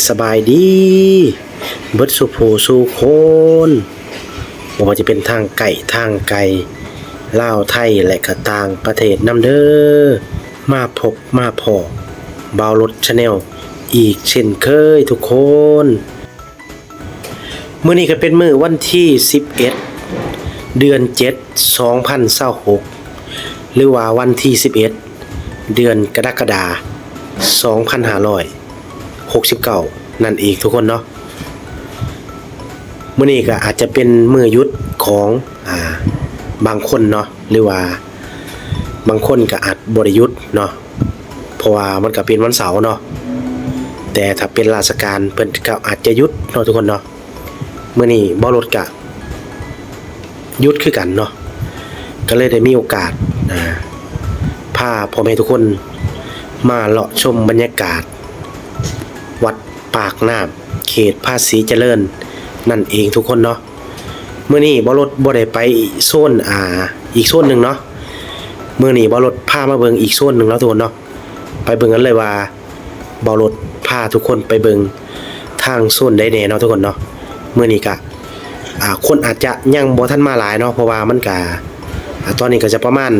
ສະບາຍດີເບິດສູ່ຜູ້ສູ່ຄົນ, ບໍ່ວ່າຈະເປັນທາງໃກ້ທາງໄກ, ລາວ ໄທ ແລະ ກະຕ່າງປະເທດນຳເດີ. ມາພົບມາພໍ້ບ່າວລົດ Channel ອີກເຊັ່ນເຄີຍທຸກຄົນ. ມື້ນີ້ກໍເປັນມື້ວັນທີສິບເອັດ ເດືອນເຈັດ ສອງພັນຊາວຫົກ ຫຼືວ່າວັນທີສິບເອັດ ເດືອນກະດະກະດາ ສອງພັນຫ້າຮ້ອຍຫົກສິບເກົ້າ ນັ້ນເອງທຸກຄົນເນາະ. ມື້ນີ້ກໍອາດຈະເປັນມື້ຢຸດຂອງ ອາ ບາງຄົນເນາະ ຫຼືວ່າບາງຄົນກໍອາດບໍ່ໄດ້ຢຸດເນາະ ເພາະວ່າມັນກໍເປັນວັນເສົາເນາະ, ແຕ່ຖ້າເປັນລາຊະການເພິ່ນກໍອາດຈະຢຸດເນາະທຸກຄົນເນາະ. ມື້ນີ້ບ່າວລົດກະຢຸດຄືກັນເນາະ, ກໍເລີຍໄດ້ມີໂອກາດ ອາ ພາພໍ່ແມ່ທຸກຄົນມາເລາະຊົມບັນຍາກາດວັດປາກນ້ຳ ເຂດພາສີຈະເລີນນັ້ນເອງທຸກຄົນເນາະ. ມື້ນີ້ບ່າວລົດບໍ່ໄດ້ໄປໂຊນ ອາ ອີກໂຊນໜຶ່ງເນາະ, ມື້ນີ້ບ່າວລົດພາມາເບິ່ງອີກໂຊນໜຶ່ງເນາະທຸກຄົນເນາະ. ໄປເບິ່ງກັນເລີຍວ່າ ບ່າວລົດພາທຸກຄົນໄປເບິ່ງທາງໂຊນໃດແດ່ເນາະທຸກຄົນເນາະ. ມື້ນີ້ກະ ອາ ຄົນອາດຈະຍັງບໍ່ທັນມາຫຼາຍເນາະ ເພາະວ່າມັນກະ ອາ ຕອນນີ້ກໍຈະປະມານ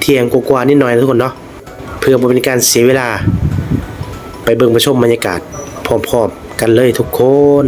ທ່ຽງກວ່າໆນິດໜ້ອຍເນາະທຸກຄົນເນາະ. ເພື່ອບໍ່ເປັນການເສຍເວລາ ໄປເບິ່ງໄປຊົມບັນຍາກາດພ້ອມໆກັນເລີຍທຸກຄົນ.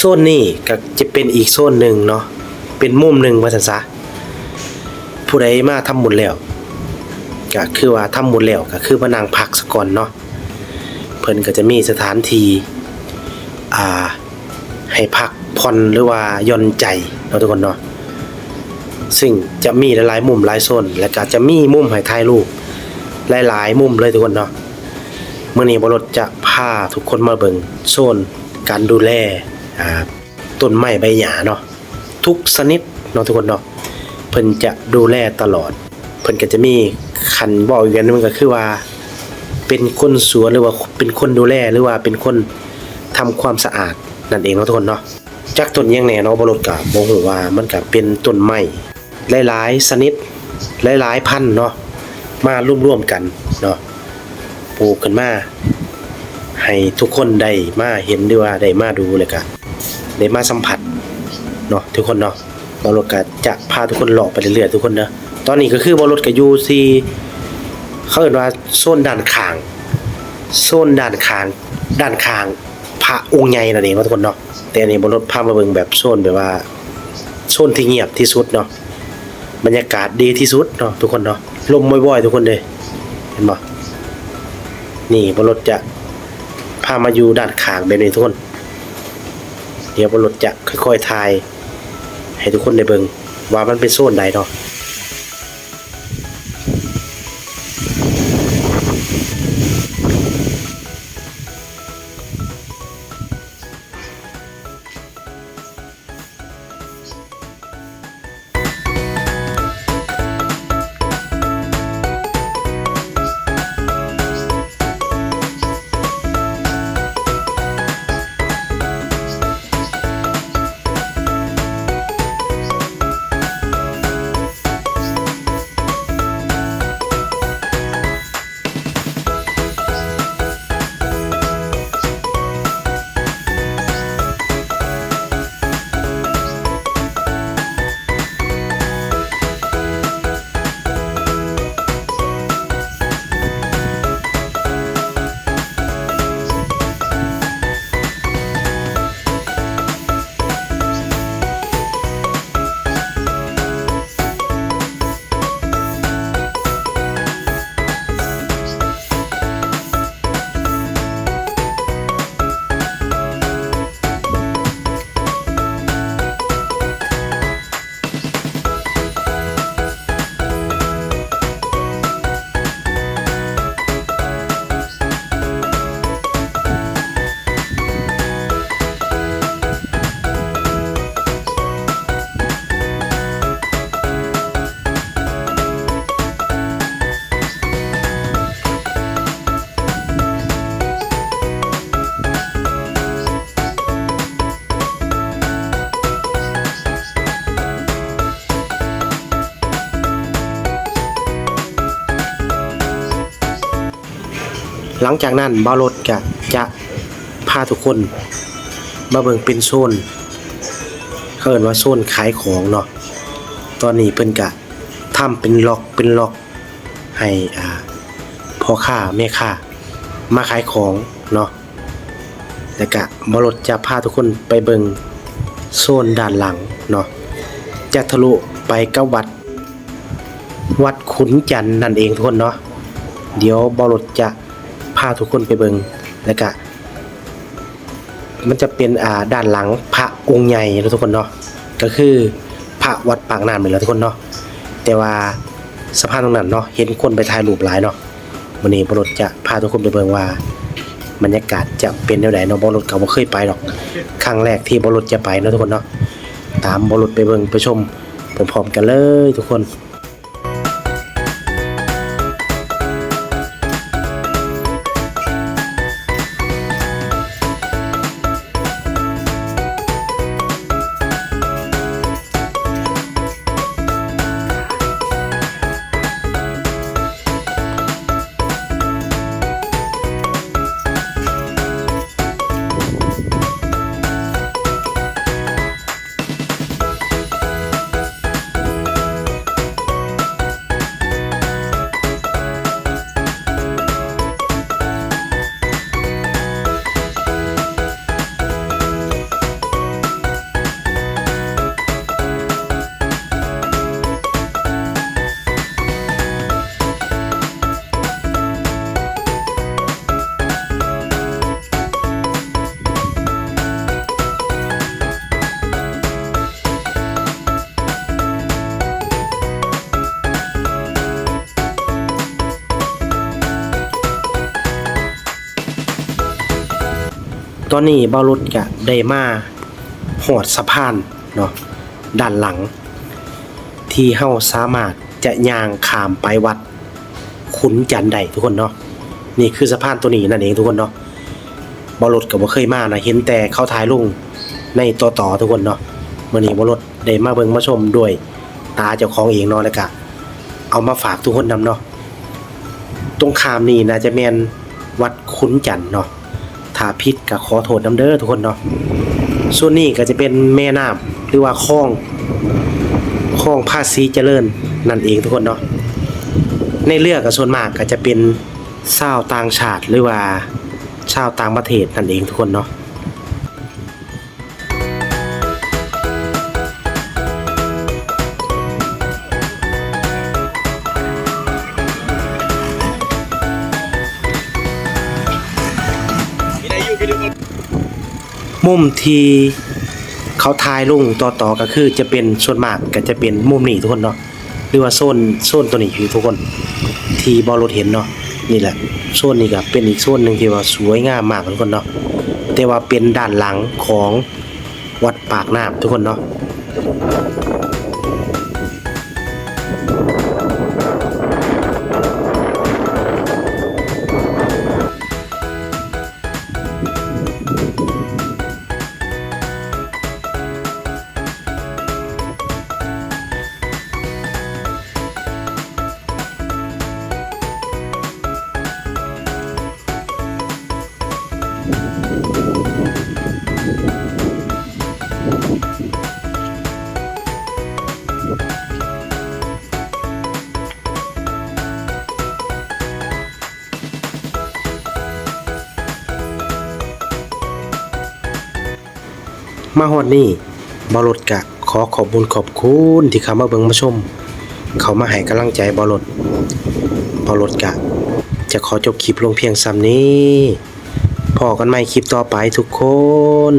ໂຊນນີ້ກໍຈະເປັນອີກໂຊນໜຶ່ງເນາະ, ເປັນມຸມໜຶ່ງວ່າຊັ້ນຊະ. ຜູ້ໃດມາທຳບຸນແລ້ວ ກໍຄືວ່າທຳບຸນແລ້ວ ກໍຄືມານັ່ງພັກສາກ່ອນເນາະ. ເພິ່ນກໍຈະມີສະຖານທີ່ ອ່າ ໃຫ້ພັກຜ່ອນ ຫຼືວ່າຢ່ອນໃຈເນາະທຸກຄົນເນາະ. ຊຶ່ງຈະມີຫຼາຍໆມຸມຫຼາຍໂຊນ ແລະ ກໍຈະມີມຸມໃຫ້ຖ່າຍຮູບຫຼາຍໆມຸມເລີຍທຸກຄົນເນາະ. ມື້ນີ້ບ່າວລົດຈະພາທຸກຄົນມາເບິ່ງໂຊນການດູແລ ອ່າ ຕົ້ນໄມ້ໃບຫຍ້າເນາະ ທຸກຊະນິດເນາະທຸກຄົນເນາະ. ເພິ່ນຈະດູແລຕະຫຼອດ. ເພິ່ນກໍຈະມີ ຄັນເວົ້າອີກແບບໜຶ່ງກໍຄືວ່າເປັນຄົນສວນ ຫຼືວ່າເປັນຄົນດູແລ ຫຼືວ່າເປັນຄົນທຳຄວາມສະອາດນັ້ນເອງເນາະທຸກຄົນເນາະ. ຈັກຕົ້ນຫຍັງແດ່ເນາະ ບ່າວລົດກໍບໍ່ຮູ້ວ່າ ມັນກໍເປັນຕົ້ນໄມ້ຫຼາຍໆຊະນິດ ຫຼາຍໆພັນເນາະ ມາລວມໆກັນເນາະ ປູກຂຶ້ນມາໃຫ້ທຸກຄົນໄດ້ມາເຫັນ ຫຼືວ່າໄດ້ມາດູ ແລ້ວກະໄດ້ມາສຳຜັດເນາະທຸກຄົນເນາະ. ບ່າວລົດກໍຈະພາທຸກຄົນເລາະໄປເລື້ອຍໆ ທຸກຄົນເດີ. ຕອນນີ້ກໍຄືບ່າວລົດກໍຢູ່ທີ່ ເຂົາເອີ້ນວ່າໂຊນດ້ານຂ້າງ ໂຊນດ້ານຂ້າງ ດ້ານຂ້າງພະອົງໃຫຍ່ນັ້ນເອງເນາະ ທຸກຄົນເນາະ. ແຕ່ອັນນີ້ບ່າວລົດພາມາເບິ່ງແບບໂຊນ ແບບວ່າໂຊນທີ່ງຽບທີ່ສຸດເນາະ, ບັນຍາກາດດີທີ່ສຸດເນາະ ທຸກຄົນເນາະ. ລົມວອຍໆ ທຸກຄົນເດີ ເຫັນບໍ່? ນີ້ບ່າວລົດຈະພາມາຢູ່ດ້ານຂ້າງແບບນີ້ ທຸກຄົນ. ດຽວບ່າວລົດຈະຄ່ອຍໆ ຖ່າຍໃຫ້ທຸກຄົນໄດ້ເບິ່ງວ່າມັນເປັນໂຊນໃດເນາະ. ຫຼັງຈາກນັ້ນ ບ່າວລົດກະຈະພາທຸກຄົນມາເບິ່ງເປັນໂຊນ ເຂົາເອີ້ນວ່າໂຊນຂາຍຂອງເນາະ. ຕອນນີ້ເພິ່ນກະທຳເປັນລັອກເປັນລັອກ ໃຫ້ ອ່າ ພໍ່ຄ້າແມ່ຄ້າມາຂາຍຂອງເນາະ. ແລ້ວກະບ່າວລົດຈະພາທຸກຄົນໄປເບິ່ງໂຊນດ້ານຫຼັງເນາະ, ຈະທະລຸໄປກັບວັດ ວັດຂຸນຈັນນັ້ນເອງທຸກຄົນເນາະ. ດຽວບ່າວລົດຈະພາທຸກຄົນໄປເບິ່ງ ແລ້ວກະ ມັນຈະເປັນ ອ່າ ດ້ານຫຼັງພະອົງໃຫຍ່ເນາະທຸກຄົນເນາະ, ກໍຄືພະວັດປາກນ້ຳນີ້ແຫຼະທຸກຄົນເນາະ. ແຕ່ວ່າສະພານຕົງນັ້ນເນາະ ເຫັນຄົນໄປຖ່າຍຮູບຫຼາຍເນາະ. ມື້ນີ້ບ່າວລົດຈະພາທຸກຄົນໄປເບິ່ງວ່າບັນຍາກາດຈະເປັນແນວໃດເນາະ. ບ່າວລົດກໍບໍ່ເຄີຍໄປດອກ, ຄັ້ງແລກທີ່ບ່າວລົດຈະໄປເນາະທຸກຄົນເນາະ. ຕາມບ່າວລົດໄປເບິ່ງໄປຊົມພ້ອມໆກັນເລີຍທຸກຄົນ. ຕອນນີ້ບ່າວລົດກະໄດ້ມາຮອດສະພານເນາະ ດ້ານຫຼັງ ທີ່ເຮົາສາມາດຈະຍ່າງຂ້າມໄປວັດຂຸນຈັນໄດ້ທຸກຄົນເນາະ. ນີ້ຄືສະພານໂຕນີ້ນັ້ນເອງທຸກຄົນເນາະ. ບ່າວລົດກະບໍ່ເຄີຍມານະ, ເຫັນແຕ່ເຂົາຖ່າຍລົງໃນຕໍ່ໆ ທຸກຄົນເນາະ. ມື້ນີ້ບ່າວລົດໄດ້ມາເບິ່ງມາຊົມດ້ວຍຕາເຈົ້າຂອງເອງເນາະ ແລ້ວກະເອົາມາຝາກທຸກຄົນນຳເນາະ. ຕົງຂ້າມນີ້ໜ້າຈະແມ່ນວັດຂຸນຈັນເນາະ, ຖ້າຜິດກະຂໍໂທດນຳເດີທຸກຄົນເນາະ. ສ່ວນນີ້ກະຈະເປັນແມ່ນ້ຳ ຫຼືວ່າຄອງ ຂອງພາສີຈະເລີນນັ້ນເອງທຸກຄົນເນາະ. ໃນເຮືອກໍສ່ວນມາກກໍຈະເປັນຊາວຕ່າງຊາດ ຫຼືວ່າຊາວຕ່າງປະເທດນັ້ນເອງທຸກຄົນເນາະ. ມຸມທີ່ເຂົາຖ່າຍລົງຕໍ່ໆ ກໍຄືຈະເປັນ ສ່ວນມາກກໍຈະເປັນມຸມນີ້ທຸກຄົນເນາະ ຫຼືວ່າໂຊນ ໂຊນໂຕນີ້ຢູ່ທຸກຄົນ ທີ່ບໍ່ລົດເຫັນເນາະ. ນີ້ແຫຼະ ໂຊນນີ້ກໍເປັນອີກໂຊນໜຶ່ງທີ່ວ່າສວຍງາມມາກທຸກຄົນເນາະ ແຕ່ວ່າເປັນດ້ານຫຼັງຂອງວັດປາກນ້ຳທຸກຄົນເນາະ. ມາຮອດນີ້ ບ່າວລົດກະຂໍຂອບບຸນຂອບຄຸນທີ່ເຂົ້າມາເບິ່ງມາຊົມ ເຂົ້າມາໃຫ້ກຳລັງໃຈບ່າວລົດ. ບ່າວລົດກະຈະຂໍຈົບຄລິບລົງພຽງສ່ຳນີ້. ພໍ້ກັນໃໝ່ຄລິບຕໍ່ໄປທຸກຄົນ.